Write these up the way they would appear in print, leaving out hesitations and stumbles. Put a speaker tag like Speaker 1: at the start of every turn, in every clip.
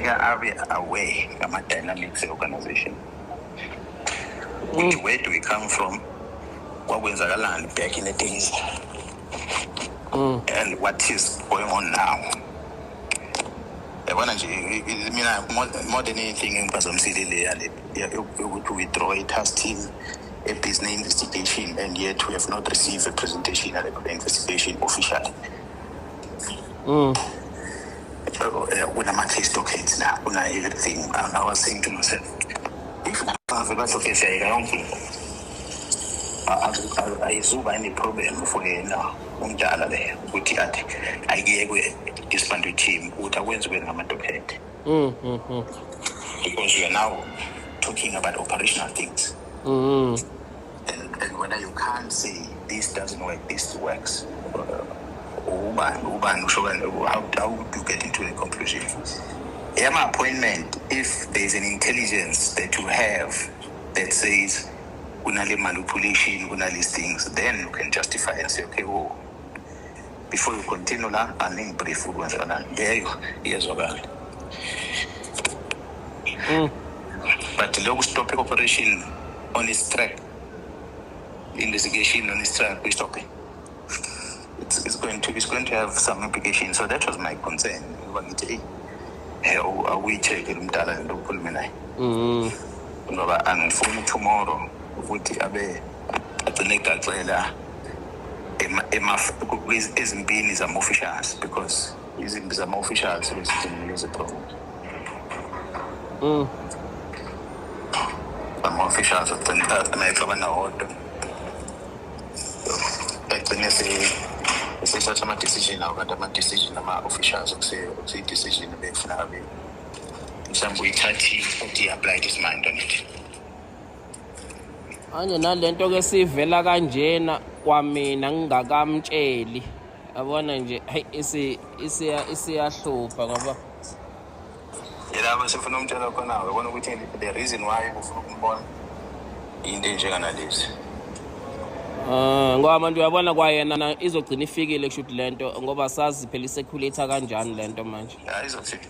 Speaker 1: Kufuneka abe aware ngama-dynamics e-organization, ukuthi where do we come from, kwakwenzakalani back in the days and what is going on now. Yabona nje, mina more than anything engiphazamisile le yale yokuthi withdraw i-task team e-business investigation, and yet we have not received a presentation yale investigation officially. Kunama-case dockets la, kuna everything, and I was saying to myself, if bave bathi okay, siyayeka yonke into, ayizuba any problem for yena umdala le ukuthi athi ayikuyekwe disband team, ukuthi akwenziwe ngama-docket, because we are now talking about operational things and whether you can't say this doesn't work, this works, ubani ubani usho kanje, how would you get into a conclusion? Yama-appointment, if there's an intelligence that you have that says kunale manipulation, kunale things, then you can justify and say, okay, oh, before you continue la, aningi-brief ukwenzakalani, leyo iyezwakala. But lokhu stop operation on its track, investigation on its track, we stop it, it's going to have some implications. So that was my concern, ukuba ngithi, hey, awuyi-check-e lo mdala lento okhulume naye, ngoba angifuni tomorrow ukuthi abe agcine egaxela ezimpini zama-officials, because izimpi zama-officials lezi problem. Ama-officials agcine mayexabana wodwa, agcine sethatha ama-decision awo, kanti ama-decision ama-officials akusiyi-decision ebefuna abe mhlawumbe uyithathile futhi i-applied his mind on it.
Speaker 2: Manje nalento ke sivela kanjena kwamina ngingakamtsheli, yabona nje, hayi, isiyahlupha ngoba
Speaker 1: Yilabo sifuna umtshela khona, uyabona ukuthi the reason why ufuna ukumbona into enjenganalezi.
Speaker 2: Ah, ngoba manje uyabona kwayena izogcina ifikile kusho ukuthi lento, ngoba sazi phela i-circulate kanjani lento manje.
Speaker 1: Ya, izofika.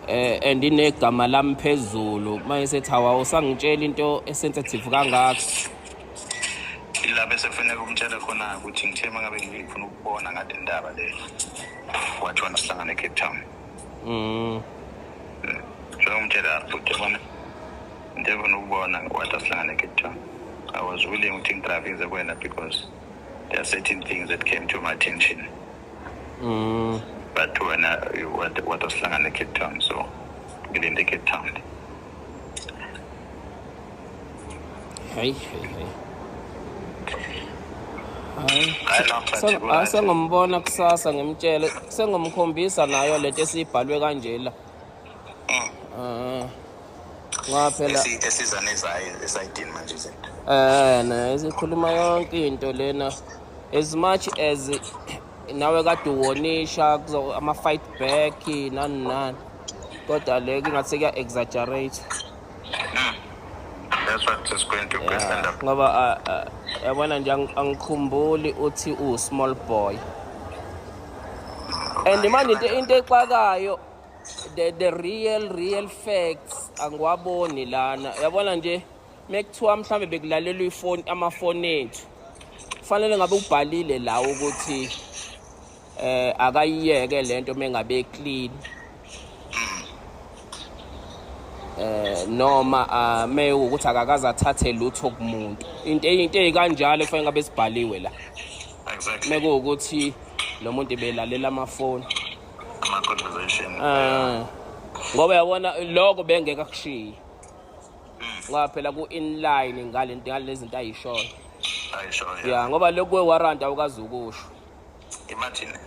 Speaker 2: And inegama lami phezulu, manje sethi hawa, usangitshela into e-sensitive kangaka.
Speaker 1: Ilapho esefuneka umtshele khona ukuthi ngithe uma ngabe ngifuna ukubona ngale ndaba le, kwathiwa sihlangane eCape Town. Njengomtshela futhi, yabona, into efuna ukubona, wathi asihlangane eCape Town. I was willing ukuthi ngi-drive ngize kuwena because there are certain things that came to my attention, but wena wathi asihlangane eCape Town, so ngilinde eCape Town.
Speaker 2: Hayi hayi hayi hayi.
Speaker 1: Hayi, no, but ku-right.
Speaker 2: Sengombona kusasa, ngimtshele, sengomkhombisa nayo lento esiyibhalwe kanje la. Ah, ngoba phela
Speaker 1: Esiza nezayidini manje izinto.
Speaker 2: Na isikhuluma yonke into lena, as much as nawe kade uwonisha kuzo ama fight back nani nani, kodwa le kungathi kuya exaggerate.
Speaker 1: That's what is going to end up.
Speaker 2: Ngoba yabona nje, angikhumbuli uthi u small boy, and manje into exakayo, the real facts angiwaboni lana. Yabona nje, mekuthiwa mhlambe bekulalelwa ifoni, amafoni ethu, kufanele ngabe ubhalile la ukuthi akayiyeke lento mengabe clean, noma me ukuthi akakaze athathe lutho kumuntu, into ezikanjalo kufanele ngabe sibhaliwe la. Mekuwukuthi lo muntu belalela amafoni,
Speaker 1: Ama-conversation.
Speaker 2: Ngoba yabona lokho bengeke akushiye, ngoba phela ku inline ngalento, ngalezi zinto ayishoyo.
Speaker 1: Ayishoyo.
Speaker 2: Ya, ngoba lokhu kwe-warrant awukazi ukusho.
Speaker 1: Imagine.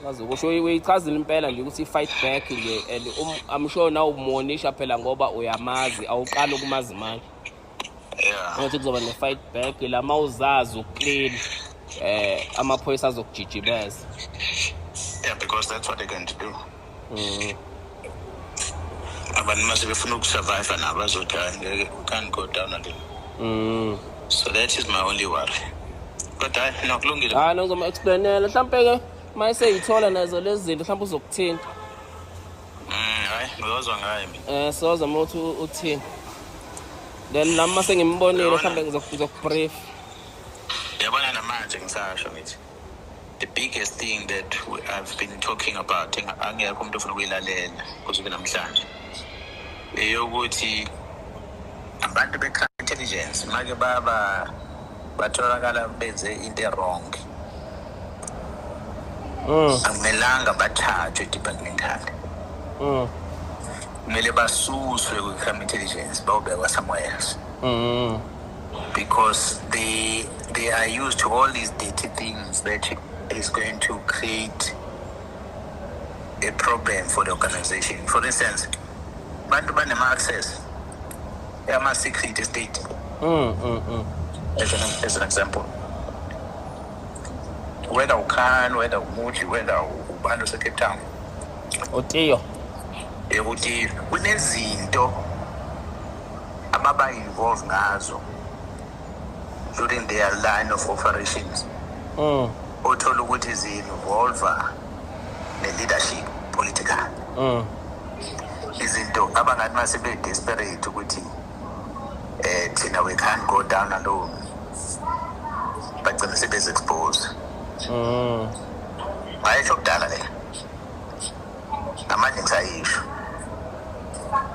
Speaker 2: Kazi ukusho, uyichazile impela nje ukuthi i-fight back nje, and I'm sure nawe umuonisha phela ngoba uyamazi, awuqali ukumazi manje ukuthi kuzoba ne-fight back la, mawuzazi u-clean, amaphoyisa azokujijibeza.
Speaker 1: Yeah, because that's what they're going to do. Abantu mase befuna uku-survive nabo bazothi, hayi, ngeke, we can't go down alone. So that is my only worry, kodwa hayi, no, kulungile.
Speaker 2: Hayi, ngizoma-explainela mhlampe-ke uma eseyithola nazo lezi zinto, mhlawumbe uzokuthinta.
Speaker 1: Hayi, ngiyozwa ngaye mina.
Speaker 2: Sozama ukuthi uthini. Then nami mase ngimbonile,
Speaker 1: Yabona.
Speaker 2: mhlawumbe ngizokubrief.
Speaker 1: Yabona, namanje ngisasho ngithi the biggest thing that I've been talking about, angekho umuntu ofuna ukuyilalela kuze kube namhlanje, eyokuthi abantu be-crime intelligence make baba batholakala benze into e-wrong, akumelanga bathathwe departmental. Kumele basuswe kwi-crime intelligence, bayobekwa somewhere else, because they are used to all these dirty things that is going to create a problem for the organization. For instance, bantu banema-access ama-secret state, as an example, whether uKhan, whether uMuji, whether ubani ose-Cape Town,
Speaker 2: Utiyo.
Speaker 1: Ukuthi kunezinto ababa-involve ngazo during their line of operations, othola ukuthi zi-involve ne-leadership political, izinto abangathi mase be-desperate ukuthi thina we can't go down alone, bagcine sebezi-expose. Ngayisho kudala le, namanje ngisayisho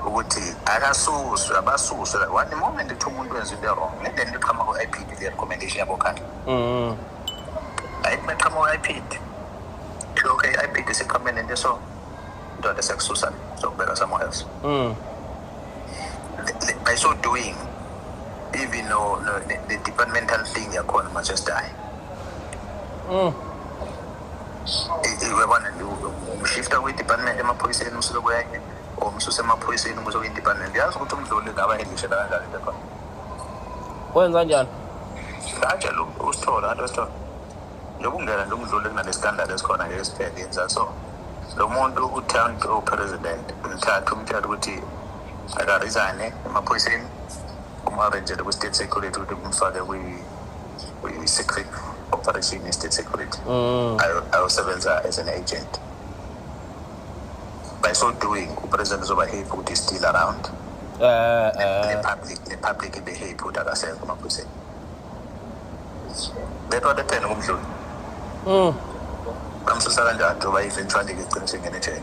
Speaker 1: ukuthi akasuswe, abasuswe. One moment kuthiwa umuntu wenza into wrong, le nto iqhamuka ku-IPID, le recommendation yabo khanda, ayithi meqhamuka ku-IPID, kuthiwa okay, i-IPID siqhamuke nento, so ndoda, sekususa, sokubeka somewhere else. By so doing, even no, the departmental thing yakhona must just die. Uyabona, umshifta kwi-department emaphoyiseni, umsuke kwenye, or umsuse emaphoyiseni, umuse kwi-department. Yazi ukuthi umdluli ngaba elishela kanjani into ekhona?
Speaker 2: Wenza kanjani?
Speaker 1: Kanjalo usithola kanti usithola njengoba ungena nje umdluli kunale scandal esikhona ngeke siphele, yenza so lo muntu uthant upresident umthatha, umtshela ukuthi akaresign emaphoyiseni, umarrangele kwi-state security ukuthi kumfake kwi-secret operation ye-state security, ayosebenza as an agent. By so doing, upresident uzoba happy ukuthi is still around, ne-public ibe happy ukuthi akasekho emaphoyiseni. That what happened kumdluli. Bamsusa kanjani njengoba eventually-ke igcine sengene ejele?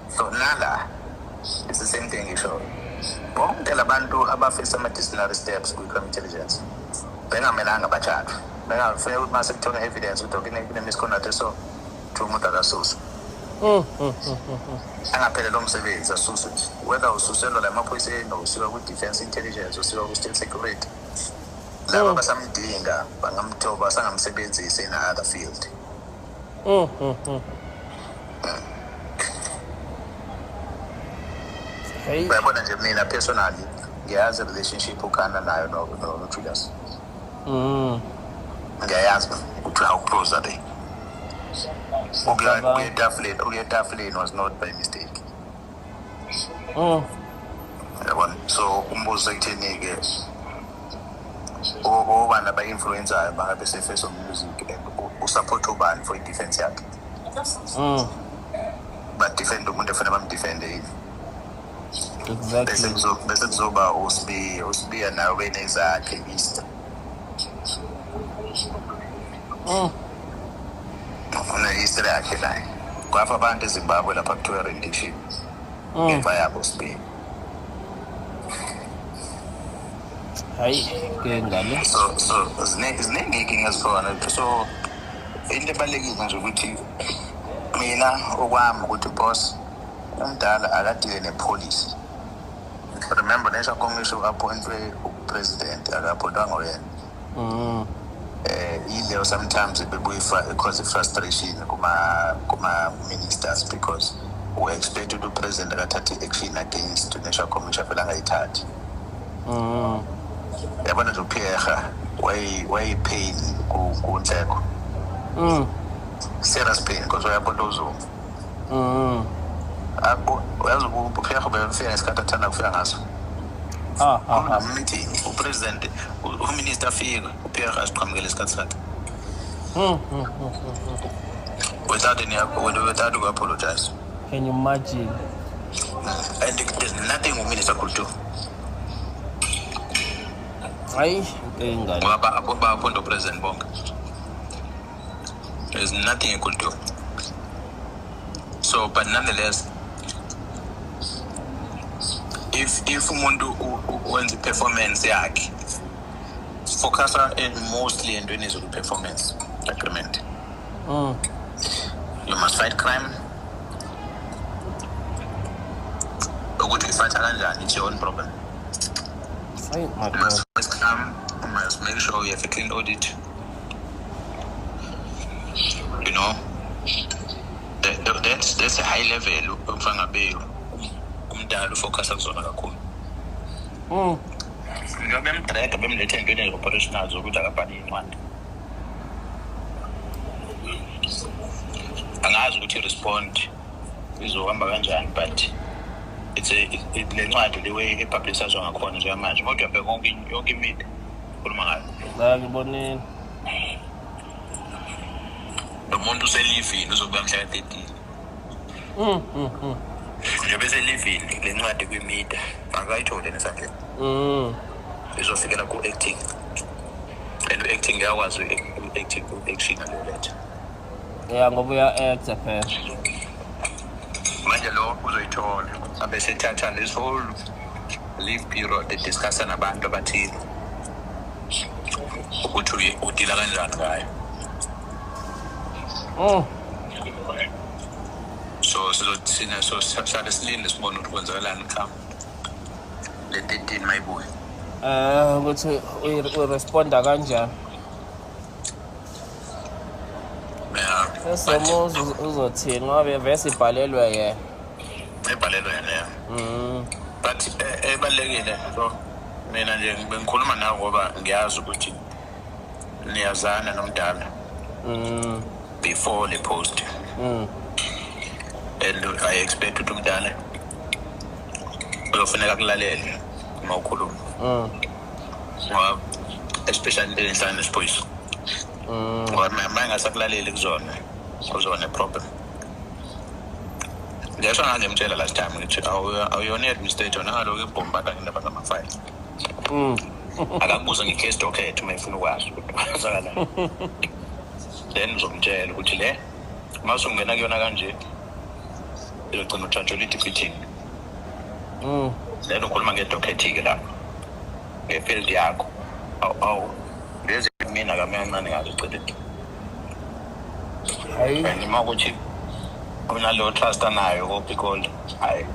Speaker 1: So nala it's the same thing. Ngisho bonke labantu abafisa ama-disciplinary steps kwi-crime intelligence bengamelanga batshajwe, bengafuneka ukuthi mase kuthola evidence ukuthi okay, kune-misconduct, so kuthiwa umuntu akasuswe, angaphelelwa umsebenzi, asuswe nje, whether ususelwa la emaphoyiseni or usuka kwi-defense intelligence, usuka kwi-state security. Laba abasamdinga bangamthoba, basangamsebenzisi in other field.
Speaker 2: Hey.
Speaker 1: Uyabona nje, mina personally ngiyazi relationship ukhana nayo no-Julius. Ngiyayazi ukuthi how close are they.
Speaker 2: Ngicabanga.
Speaker 1: Ukuya etafuleni was not by mistake. Yabona, so umbuzo ekutheni-ke obani aba-influenzayo bangabe se-Face of Music and usupport ubani for i-defense yakhe? Badefende umuntu efuna bamdefende yini? Bese bese kuzoba uSibiya. USibiya nawe benezakhe Easter. Une-history yakhe naye. Kwafa abantu eZimbabwe lapha, kuthiwa rendition ngemva yabo uSibiya.
Speaker 2: Hayi ke ngale.
Speaker 1: So ziningi iy'nkinga ezikhona. So into ebalulekile nje ukuthi mina okwami ukuthi boss umdala akadile nepolicy. Remember, National Commission u-appointwe upresident, aka-appointwanga uyena. Ileyo sometimes bebuye cause frustration kuma ministers, because we expect ukuthi upresident akathathe i-action against the National Commission, vele angayithathi. Yabona nje, uPierre wayi-pain kuNhleko, serious pain, because wayabona uZuma. Uyazi, uPierre befika ngesikhathi athanda kufika ngaso. Meeting upresident, uminister afika, uPierre asiqhamukele isikhathi sakhe. Without apologize.
Speaker 2: Can you imagine?
Speaker 1: And there's nothing uminister could do.
Speaker 2: Hayi, inkinga le.
Speaker 1: Ngoba ba-appoint president bonke. There's nothing he could do. So, but nonetheless, if umuntu wenza i-performance yakhe, focusa in mostly entweni zoku-performance agreement. You must fight crime. Ukuthi uyifighta kanjani, it's your own problem.
Speaker 2: Hayi,
Speaker 1: You
Speaker 2: madoda.
Speaker 1: must fight crime. You must make sure you have a clean audit. You know, that's a high level okufanele ngabe umdala ufocusa kuzona kakhulu. Njengoba bemdraga bemlethe entweni ezi-operational zokuthi akabhale iy'ncwadi. Angazi ukuthi i-respond izohamba kanjani, but it's a le ncwadi le way epublicizwa ngakhona njengamanje, kodwa uyabheka yonke imida khuluma ngayo.
Speaker 2: La ngibonile.
Speaker 1: Lo muntu uselivini, uzobuya mhla ka-13. Njengoba eselivini, le ncwadi kwimida akayitholi nesandleni. Izofikela ku-acting, and u-acting uyakwazi u-acting u-action leyo letha.
Speaker 2: Ya, ngoba uya-acta phela.
Speaker 1: Manje lo uzoyithola abe sethatha this whole leave period ediscussa nabantu abathile ukuthi udeala kanjani ngayo. So sizothina, so sihlale silinde sibone ukuthi kwenzakalani come le 13 mayibuye.
Speaker 2: Ukuthi uyiresponda kanjani.
Speaker 1: Yeah.
Speaker 2: Esomuzi uzothini ngoba vese ibhalelwe yena.
Speaker 1: Ebhalelwe yena, yeah. But ebalulekile, so mina nje bengikhuluma nawe ngoba ngiyazi ukuthi niyazana nomdala before the post. And I expect ukuthi umdala uzofuneka kulalele uma ukhuluma. Ngoba especially into enhlangana nesiphoyisa. Ngoba ma engasakulaleli kuzona, kuzoba ne-problem. Ngisho ngangimtshela last time ngithi awuyona i-administrator, nangalokhu ibhombada ngendaba zamafayili. Akakubuze nge-case docket uma efuna ukwazi ukuthi kwenzakalani. Then uzomtshela ukuthi le uma usungena kuyona kanje izogcina utshantshela i-defeating. Then ukhuluma nge-docket-ke lapho nge-field yakho. Awu lezi mina kancane ngazo eceleni.
Speaker 2: Hayi.
Speaker 1: And uma ukuthi unaleyo trust anayo koPikoli, hayi,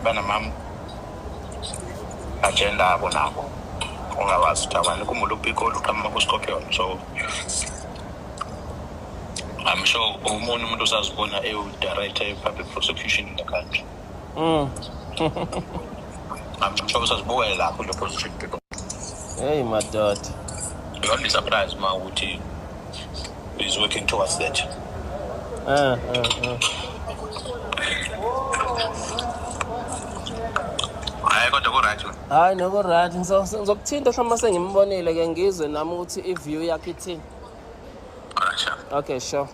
Speaker 1: banama agenda abo nabo ongawazi ukuthi abani. Khumbula uPikoli uqhamuka ku-Scorpion, so I'm sure omunye umuntu usazibona ewu-director ye-public prosecution in the country. I'm sure usazibukela lapho kule position people.
Speaker 2: Hey, madoda.
Speaker 1: You won't be surprised ma ukuthi he's working towards that. Hayi, kodwa ku-right.
Speaker 2: Hayi, noko right. Ngizokuthinta mhlawumbe sengimbonile ke, ngizwe nami ukuthi i-view yakhe ithini.
Speaker 1: Alright, sure.
Speaker 2: Okay, sure.